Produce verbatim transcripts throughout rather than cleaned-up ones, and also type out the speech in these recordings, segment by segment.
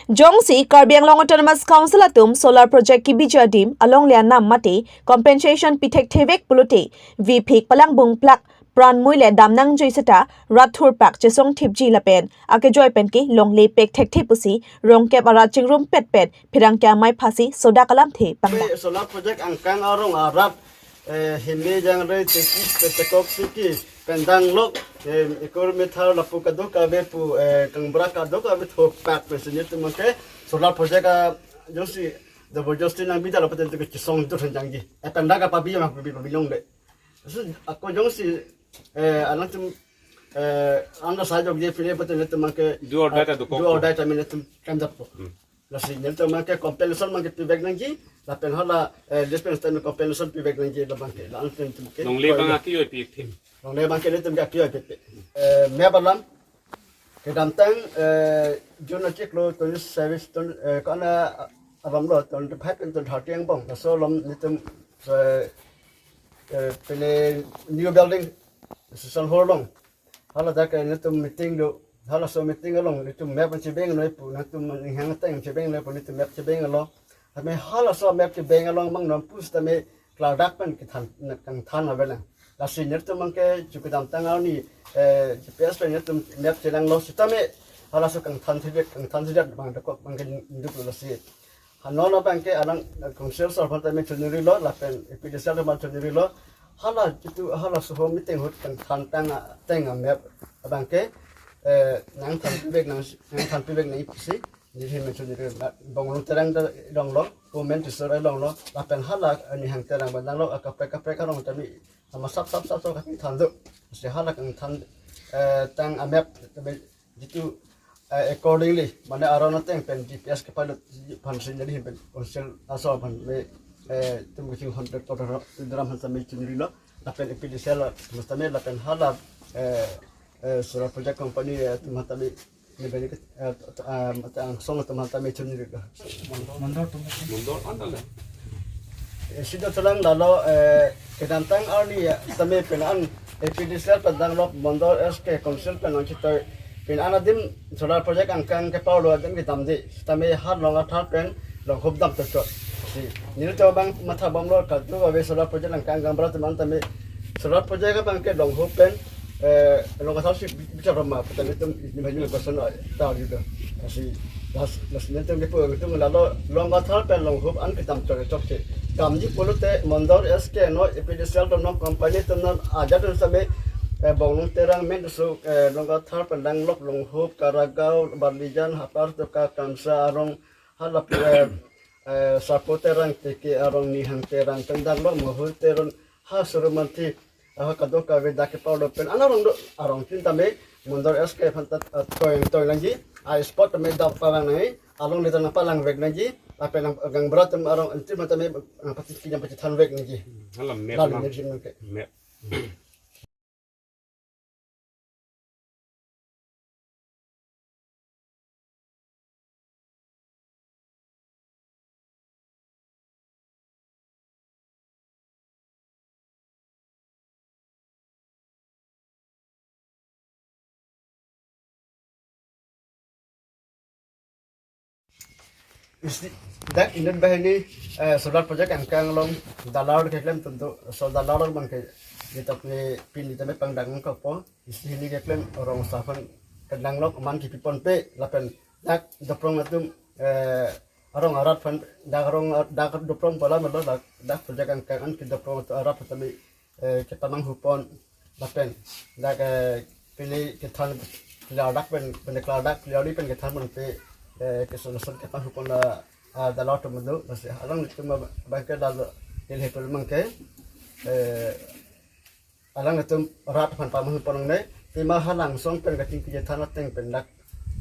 Jongsi Karbi Anglong Autonomous Council atum solar project kebiji adim alongle anam mate compensation pithekthevek pulote, viphik palangbung plak pran mui le damnangjoi seta rat thurpak chesong thipji lapen akejoi penke longle pekthekthe pusi rongkep arat chingrumpet pen pherangke amei phasi sodak alamthe pangdak. Solar project angkang arong arat, eh, hini jangre teki petekok teki pendanglok, eh, ekur methar lapu kadokave pu, eh, kangbra kadokave thurpak pensi nelitum ke solar project a jongsi double jongsi nangbi dala paten tu kechisong tu hanjangji. Eh, pendak apa bi mak bi bi longle. Su ako jongsi, eh, alangtum, eh, anda saja dia pilih paten nelitum ke do or die ta dokok. Do or die ta nelitum kandap ko. Hmm. Lasi nelitum ke compensation ke pivek nangji, lapen hala, eh, dispense time compensation pivek nangji labang ke, la antum ke. Longle abang akejoi pi thim. Longle abang ke nelitum ke akejoi pi. Eh, map alam, kedamtang, eh, June achiklo twenty seven, twenty, eh, kana alam lo, twenty five pen twenty thirty angbong. Laso alam nelitum, eh, eh, pine new building, social hall along. Hala dak nelitum meeting do. Halaso meeting along nelitum map chebeng noi pu, nelitum ninghang ateng chebeng noi pu, nelitum map chebeng along. Tame halaso map chebeng along mang non pus tame klardak pen kethan, kangthan avelang. Lasi nelitum abang ke chu kedamtang arni, eh, G P S pen nelitum map chelanglo sitame halaso kangthan thivek, kangthan thivek abang dokok abang ke duklo lasi. Hano na abang ke alang, eh, council sar aphan tame chonirilo, lapen A P D C L aphan chonirilo. Hala jitu, halaso ho meeting ahut kangthan tang a-, teng amap abang ke, eh, nangthan pivek nang, nangthan pivek nang ipisi. Neli hin mention neli na Bonglong Terang ta longlo, Women Tisora longlo, lapen hala ani hang Terang bandang lo, akaprek kaprek arong tame, ama sap sap sap sap kangthan do. Si hala kangthan, eh, tang amap tame jitu, eh, accordingly, mane aron ateng pen G P S kepalot aphan si neli hin pen council aso aphan me, eh, tum kaching hundred to dram aphan tame chonirilo, lapen A P D C L aphan tame lapen hala, eh, eh, solar project company, eh, atum aphan tame ne beri ke, eh, eh, mate angsong atum aphan tame chonirilo. Mondol atum. Mondol anta le. Eh, si dothelang lalo, eh, kedamtang arni, eh, tame pine an A P D C L pen danglok Mondol S K Council pen nangchetoi pine an adim solar project angkang kepaulo adim kedamde. Tame ha Long Athar pen Longhup dam tochot. Si, nelitum abang matha bomlo kadokave solar project angkang kangbra teman tame solar project abang ke Longhup pen, eh, Long Athar si bi-, bichar roma, kata nelitum ini banyak question ta gitu. Lasi, las, las nelitum kepu nelitum lalo Long Athar pen Longhup an kedam chok chok si. Damji pulote Mondol S K no, A P D C L no, company atum no, ajat atum tame, eh, Bonglong Terang men su, eh, Long Athar pen danglok Longhup, Karagaon, Barlijan, Hapar Toka, Kamsa arong, hala pu, eh, eh, Sapo Terang, Teke arong, Ninghang Terang, pen danglok Mohur Terang, ha Surumanthi, ha kadokave dak kepaulo pen an arong do, arong tin tame Mondol S K aphan ta, eh, toi toi nangji, a spot tame dap palang nangji, alongle ta nangpalang vek nangji, lapen nang kangbra atum arong antim tame, eh, pati kinyam pati than vek nangji. Hala map. Lalu na. Nangji nangke. Map. Isi, dak inut banghini, eh, solar project angkang along dalar keklem tentu, so dalar abang ke, kita pini pini tame pangdang kopo, isi hini keklem rong asar aphan kedanglok man kipi ponpe, lapen dak doprong atum, eh, arong arat aphan, dak arong, dak doprong pala melo, dak, dak project angkang an ke doprong atum arat aphan tame, eh, kepamanghu pon lapen dak, eh, pini kethan klardak pen, pen klardak klardak pen kethan ponpe, eh, ke solution kepanghu pon la, ah, dalar atum do, lasi alanglitum abang ke dal Delhi pen abang ke, eh, alanglitum rat aphan pamanghu pon longle, pima halangsong pen kachingki chethan ateng pen dak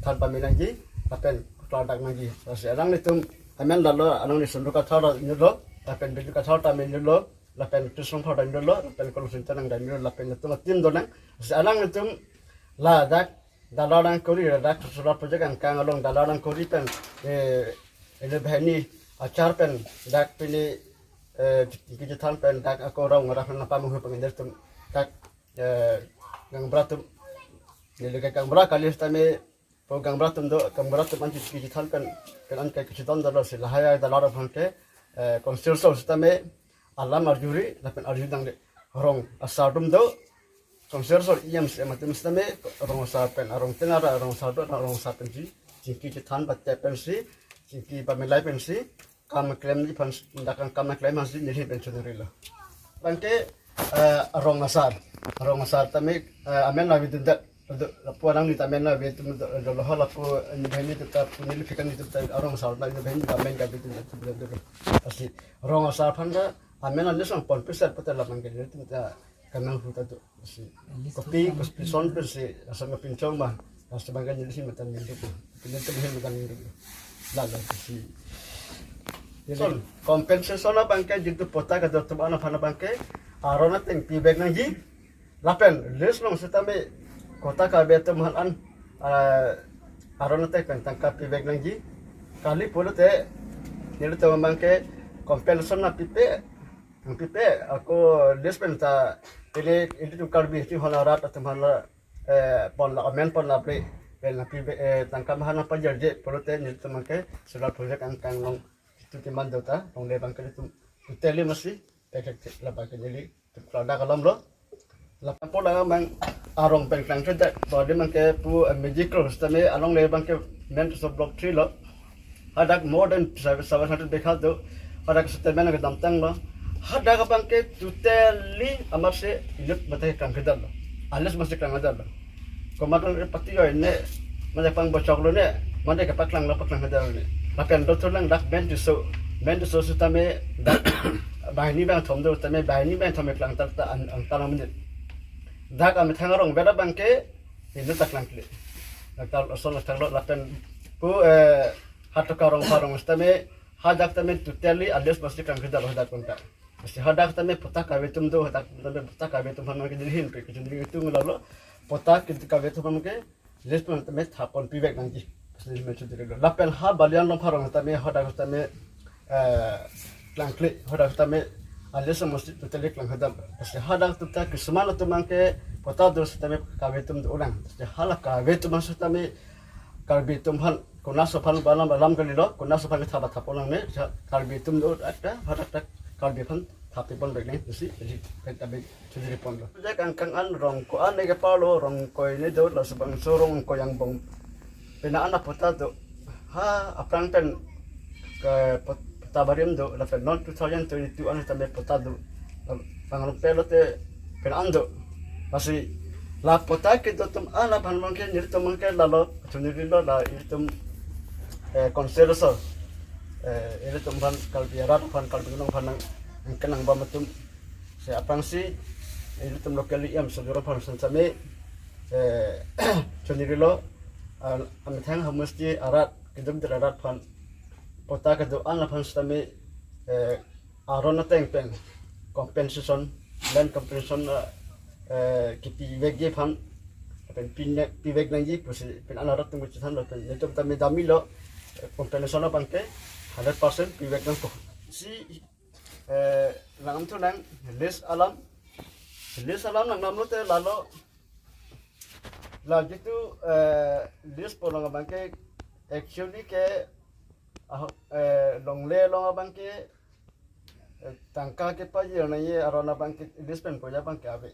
than pame nangji, lapen klardak nangji. Lasi alanglitum amen dalo, alangli sunduk kathar dam lo, lapen biju kathar dam lo, lapen tusong thar dam lo, lapen kolong sinta nang dam lo, lapen latum atim donang. Lasi alanglitum ladak dalar nangkori, ladak solar project angkang along dalar nangkori pen, eh, inut banghini achar pen dak pini, eh, kechethan pen dak ako rong arat aphan pamanghu pon nelitum dak, eh, kangbra atum, neli ke kangbra kali sitame Po gaonbura atum do, gaonbura atum an chingki chethan pen, pen an ke kachidon dolo si lahai a dalar aphan ke, eh, council asor sitame alam arjuri, lapen arju dangle. Rong asar atum do, council asor E M C M atum sitame, rong asar pen, arong tenara, rong asar do, rong asar pensi, chingki chethan bate pensi, chingki pamelai pensi, kam klemji aphan, dak kam klem aphansi neli pen chonrilo. Abangke, eh, rong asar, rong asar tame, eh, amen avedundet, do, lapu anang ni tame amen avedundet, do, lo ho lapu, eh, ni bhai ni tuta, pu neli phikan ni tuta, arong asar na ni bhai ni amen avedundet, do, do, do. Lasi, rong asar aphan ta, amen ane sang pon pesat pata lamang ke, tuta, kanang huta do. Lasi, kopi, kopi son pensi, asal ngapinchong ma, lasi abangke neli si matan ningduk. Pintu hin matan ningduk. Lalo si. Son, compensation abangke jitu patta kedo atum an aphan abangke, aron ateng pivek nangji. Lapen, lease along sitame, patta kave atum aphan an, eh, aron ateng pen tangka pivek nangji. Kali pulote, nelitum abangke, compensation nangpipe, nangpipe, ako lease pen ta, ili, ilitum Karbi, ti hona rat atum hona, eh, pon la, amen pon la ple, pen nangpi, eh, tangka maha nangpajarje, pulote nelitum abangke solar project angkang along, itu timan dota, along le abangke ilitum, totally masi, tek tek tek, la abangke neli, tuk ladak alam lo. Lapen po la abang, arong pen klangkledet, body abangke pu, eh, magic cross, sitame along le abangke, main to block three lo. Hadak more than seven hundred bikha do. Hadak settlement kedamtang lo. Hadak abangke totally amatsi inut mate kangkedam lo. Alias masi kangkedam lo. Komat pati oi ne, mate pang bocok lo ne, mate kepaklang lo paklang kedam lo ne. Lapen do thulang dak main to so, main to so sitame dak banghini bangthom do sitame banghini bangthom klang tar ta an, an tanam ne. Dak amethang arong beda abangke inut ta klangkle. Dak ta ason thang lo lapen pu, eh, Hatoka Rongpharong sitame, hadak tame totally alias masi kangkedam lo hadak konta. Masi hadak tame patta kave atum do, hadak tame patta kave atum aphan ke diri hin pe, kecil diri itu ngelalo, patta ke kave atum aphan ke, lease pen tame thapon pivek nangji. Masi mention diri lo. Lapen ha Balian Rongpharong tame, hadak tame, eh, klangkle, hadak tame, alias masi totally klangkedam. Masi hadak tuta kisuman atum abangke, patta do sitame kave atum do ulang. Masi hala kave atum sitame, Karbi atum aphan, konat aso aphan bana alam kalilo, konat aso aphan kethap thap onang ne, ja, Karbi atum do akta, hadak ta Karbi aphan thap tipon bek ne, si, jadi, pen tabe, jadi pon lo. Jadi kangkang an rong ko-an ne kepalo, rong ko-an ne do, laso bangso rong ko yang bong. Pena an patta do, ha, aphrang pen, ke, pet-, patta barim do, lapen non two thousand twenty-two an tame patta do. Pangrong pelo te pen an do. Lasi la patta kedo atum an aphan abangke nelitum abangke lalo chonrilo la ilitum, eh, council asor. Eh, ilitum aphan Karbi arat aphan Karbi Anglong aphan nang, nang kenang bom atum. Si aphrangsi ilitum local E M Sojoro aphan sitame, eh, chonrilo, ah, amethang hamusti arat keduk dera arat aphan patta kedo an aphan sitame, eh, aron ateng pen compensation, land compensation, eh, eh, kipivekji aphan, pen pine-, pivek nangji pusi pen an arat atum kechethan lo pen nelitum tame damlo, eh, compensation abangke hundred percent pivek nangkok. Si, eh, langdamthu nang lease alam, lease alam langdam lote lalo, la jitu, eh, lease pu along abangke actually ke, ah, eh, longle along abangke, eh, tangka kepajir nangji aron abangke lease pen puja abangke ave.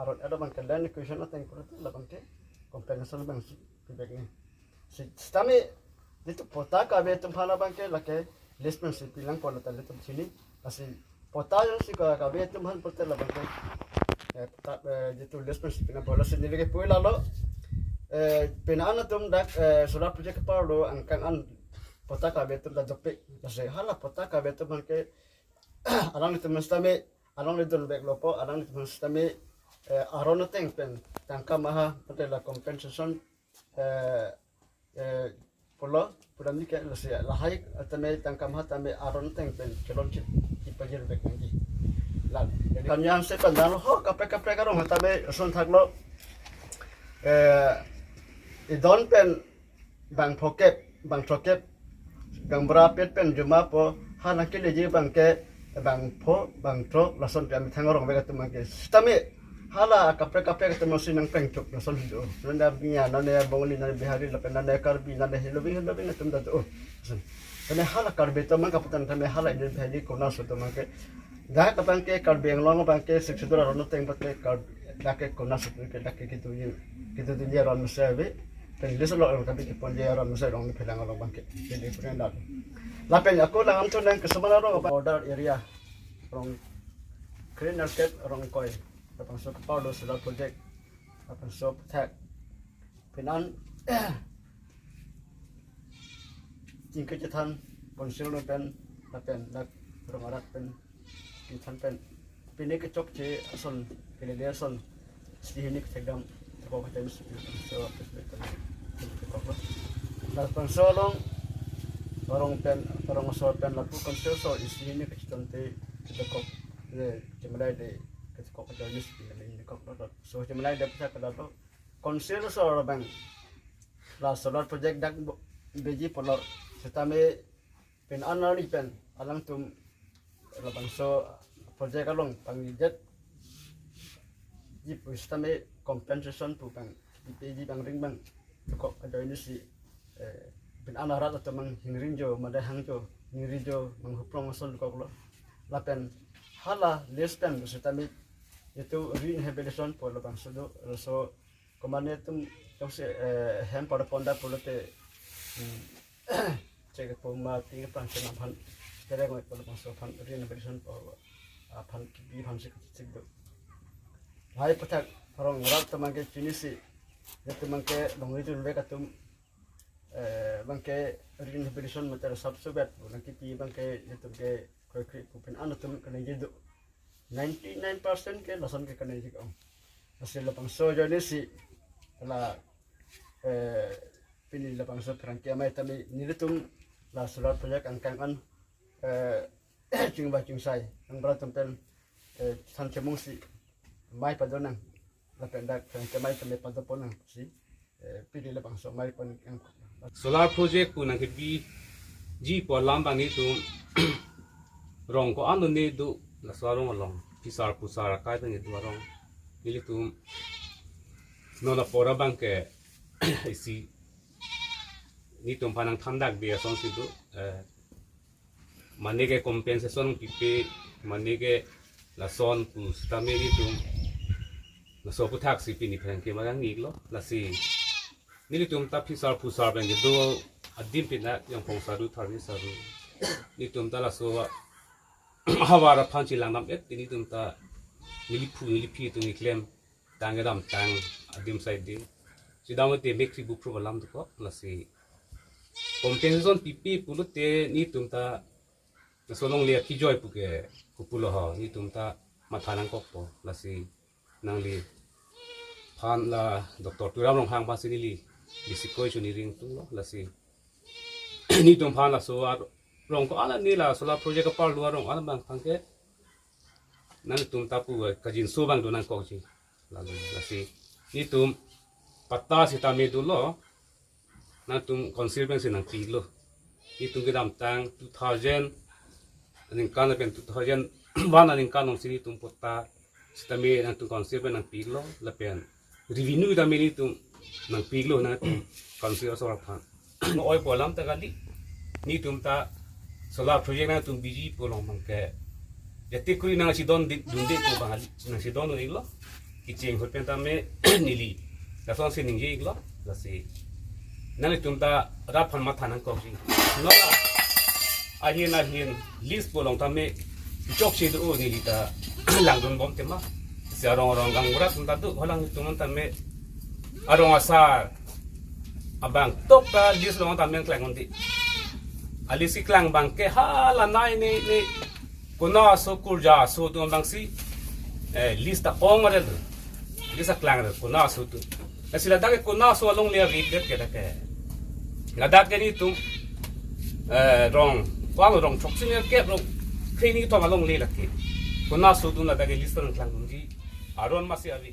Aron ado abangke land acquisition ateng pulote la abangke compensation abangsi pivek ne. Si, sitame jitu patta kave atum aphan abangke lake lease pensi pilang pulo ta ilitum chini. Lasi patta jongsi ka-, kave atum aphan pulote la abangke, eh, patta, eh, jitu lease pensi pinang pulo si neli ke pui lalo. Eh, pena an atum dak, eh, solar project kepalo angkang an patta kave atum ta dopik. Lasi hala patta kave atum abangke alanglitum sitame, alangli dunvek lo po, alanglitum sitame, eh, aron ateng pen tangka maha, pulote la compensation, eh, eh, pulo, pudam ni ke lasi lahai tame tangka maha tame aron ateng pen chelon chit kipajirvek nangji. Lan, jadi kami yang sepan dan ho kaprek kaprek arong tame son thaklo, eh, idon pen bang phokep, bang throkkep, bang brapet pen juma po, ha nangkeleji abangke, bang pho, bang throk, lason pi amethang arong vek atum abangke. Sitame, Hala kaprek kaprek atum si nangpleng chok lason do. Nane Miya, nane Bengali, nane Bihari, lapen nane Karbi, nane Hiloving, Hiloving atum ta do. Lason. Tame hala Karbi atum abang kapatang tame hala Indian Valley konat aso atum abangke. Dak abangke Karbi Anglong abangke Sixth Schedule aron ateng pate Kar-, dak ke konat aso atum ke dak ke kitu ye, kitu ye aron mesen ave. Pen English along kami kipon ye aron mesen rong phelang along abangke. Jadi pun dak. Lapen ako lang amthu nang keseman arong border area. Rong Green Market, Rongkoi. Labangso kepar do solar project. Labangso aputhak. Pini an chingki chethan council along pen, lapen dak rong arat pen, chethan pen. Pini kechokche ason, kelele ason, isi hini kethekdam, thekok kachan isi, so, labangso along, arong pen, arong asor pen, lapu council asor, isi hini kachethan te, kethekok, ye, chemelai de, kethekok kachan isi, kethekok, so, chemelai de, pisa kedap lo, council asor abang, la solar project dak bo-, beji pulo, setame pini an arni pen alangtum labangso project along pangjeji pu setame compensation pu abang, P P G abang ring abang, kok ajoine si, eh, pini an arat atum abang hingring jo, mada hang jo, hingring jo, manghuprong ason kok lo. Lapen hala lease pen setame itu rehabilitation pu labangso do, so Komane atum jongsi, eh, hem pada ponda pulote, hmm, chek puma ting pran chenam aphan, tereng oi pulo bangso aphan, renovation pu aphan, kipi aphan si kachechik do. Lahai aputhak rong arat atum abangke chinisi, atum abangke longri jun vek atum, eh, abangke rehabilitation mater sab subet, nangkipi abangke atum ke kroikre pu pini an atum kaningje do. Ninety nine percent ke lason ke kaningje ong. Lasi labangso ajoine si la, eh, pini labangso pherangke amei tame nelitum la solar project angkang an, eh, chingba chingsai angbra atum pen, eh, san chemung si amei pado nang, lapen dak pherangke amei tame pado pon nang si, eh, pini labangso amei pon nang. Solar project pu nangkebiji pu alam abang nelitum rong ko-an ne do, laso arong along phisar phusar akai abang do arong. Nelitum non apor abangke isi nelitum aphan nangthan dak de ason si do, eh, mane ke compensation pipe, mane ke lason pu setame nelitum laso aputhak si pini pherangke amei nangiklo, lasi nelitum ta phisar phusar abang do adim pina yang phong saru tharni saru. Nelitum ta laso ahavar aphan chelang dam et, nelitum ta neliphu neliphi atum keklem tang kedamtang adim sai adim. Chedam te mek si bupru alam dokok, lasi compensation pipe pulote nelitum ta laso alongle akijoi pu ke kopulo ho, nelitum ta matha nangkokpo, lasi nangliphan la Doctor Tuliram Ronghang aphan si neli bisi koi chuni ring tunglo, lasi nelitum aphan laso arong ko-an ne la solar project kepar lo arong ko-an abang aphan ke nangtum ta pu kajinso abang do nangkokji. Lalu lasi nelitum patta setame dolo, nangtum council pen si nangpilo. Nelitum kedamtang two thousand aningkan lapen two thousand one aningkan along si nelitum patta setame nangtum council pen nangpilo, lapen revenue tame nelitum nangpilo nangtum council asor aphan. Oi pu alam ta kali, nelitum ta solar project nangtum biji pu along abangke jati kuri nangchedon di-, dunde pu abang kali, nangchedon un-iklo, kecheng ahut pen tame neli lason si ningje-iklo, lasi nanglitum ta rat aphan matha nangkokji. Non la ahin ahin lease pu along tame chokche do, neli ta langdun bom tema. Si arong arong gaonbura atum ta do, halangtum tame arong asar abang tok ta lease along tame klang un-e. A lease keklang abangke hala nei nei nei konat aso kurja aso atum abang si, eh, lease ta ong arel. Lease ta klang arel konat aso atum. Lasi ladak ke konat aso alongle ave det ke dak ke. Ladak ke nelitum, eh, rong, ko-an rong chokche nerkep rong kre ni thom alongle lake. Konat aso atum ladak ke lease ta nangklang unji aron masi ave.